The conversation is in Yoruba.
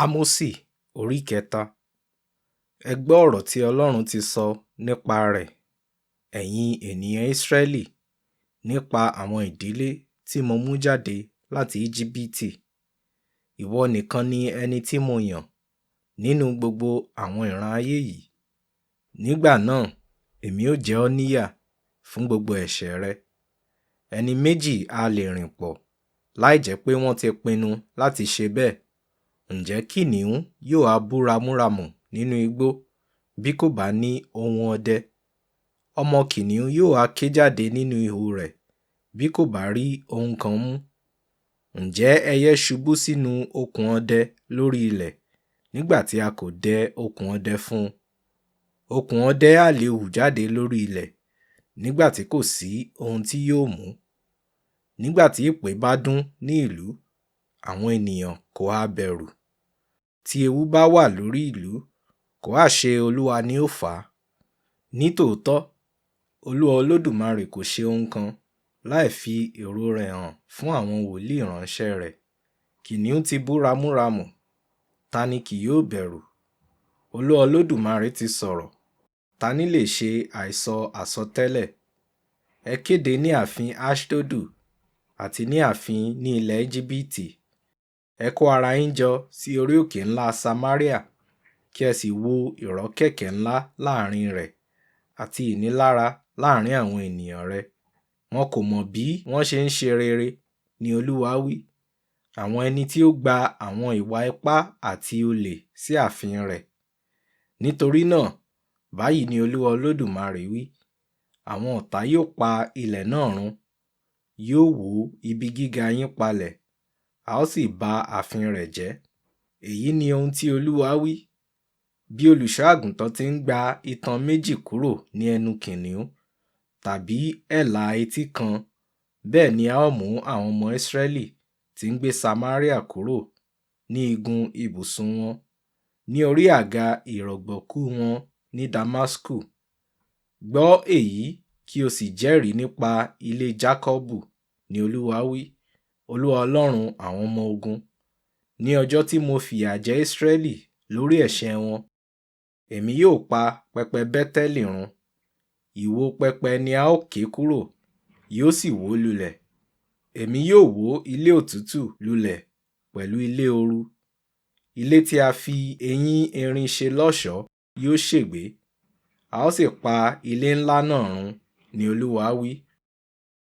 Ámósì orí kẹta. Ẹ gbọ́ ọ̀rọ̀ tí Ọlọ́run ti sọ nípa rẹ̀, ẹ̀yin ènìyàn Ísírẹ́lì, nípa àwọn ìdílé tí mo mú jáde láti Íjíbítì. Ìwọ nìkan ni ẹni tí mo yàn nínú gbogbo àwọn ìran ayé yìí. Nígbà náà, èmi ó jẹ ọ́ níyà fún gbogbo ẹ̀ṣẹ̀ rẹ. Ẹni méjì a lè rìn pọ̀ láìjẹ́ pé wọ́n ti pinnu láti ṣe bẹ́ẹ̀. Ǹjẹ́ kìnnìún yóò ha bú ramúramù nínú igbó bí kò bá ní ohùn ọdẹ? Ọmọ kìnnìún yóò ha ké jáde nínú ihò rẹ̀ bí kò bá rí ohun kan mú? Ǹjẹ́ ẹyẹ ṣubú sínú okùn ọdẹ lórí ilẹ̀ nígbà tí a kò dẹ okùn ọdẹ fún un? Okùn ọdẹ ha lè hù jáde lórí ilẹ̀ nígbà tí kò sí ohun tí yóò mú? Nígbà tí ìpè bá dún ní ìlú, àwọn ènìyàn kò ha bẹ̀rù? Tí ewu bá wà lórí ìlú, kò ha ṣe Olúwa ni ó fà á? Nítòótọ́, Olúwa Olódùmarè kò ṣe ohun kan láì fi èrò rẹ̀ hàn fún àwọn wòlíì ìránṣẹ́ rẹ̀. Kìnnìún ti bú ramúramù, ta ni kì yóò bẹ̀rù? Olúwa Olódùmarè ti sọ̀rọ̀, ta ní lè ṣe àìsọ àsọtẹ́lẹ̀? Ẹ kéde ní ààfin Aṣdodu àti ní ààfin ní ilẹ̀ Íjíbítì. Ẹ kó ara yín jọ sí orí òkè ńlá Samaria, kí ẹ sì wo ìrọ́kẹ̀kẹ̀ ńlá láàrin rẹ̀ àti ìnilára láàrin àwọn ènìyàn rẹ̀. Wọn kò mọ̀ bí wọ́n ṣe ń ṣe rere, ni Olúwa wí. Àwọn ẹni tí ó gba àwọn ìwà ipá àti olè sí ààfin rẹ̀. Nítorí náà, báyìí ni Olúwa Olódùmarè wí: Àwọn ọ̀tá yóò pa ilẹ̀ náà run, yóò wó ibi gíga yín palẹ̀, a ó sì ba ààfin rẹ̀ jẹ́. Èyí ni ohun tí Olúwa wí: Bí olùṣọ́ àgùntàn ti ń gba itan méjì kúrò ní ẹnu kìnnìún tàbí ẹ̀là etí kan, bẹ́ẹ̀ ni a ó mú àwọn ọmọ Ísírẹ́lì tí ń gbé Samaria kúrò ní igun ibùsùn wọn, ní orí àga ìrọ̀gbọ̀kú wọn ní Damasku. Gbọ́ èyí kí o sì jẹ́rìí nípa ilé Jákọ́bù, ni Olúwa wí, Olúwa Ọlọ́run àwọn ọmọ ogun. Ní ọjọ́ tí mo fìyà jẹ Ísírẹ́lì lórí ẹ̀ṣẹ̀ wọn, èmi yóò pa pẹpẹ Bẹ́tẹ́lì run. Ìwó pẹpẹ ni a ó ké kúrò, yóò sì wó lulẹ̀. Èmi yóò wó ilé òtútù lulẹ̀ pẹ̀lú ilé ooru. Ilé tí a fi eyín erin ṣe lọ́ṣọ̀ọ́ yóò ṣègbé, a ó sì pa ilé ńlá náà run, ni Olúwa wí.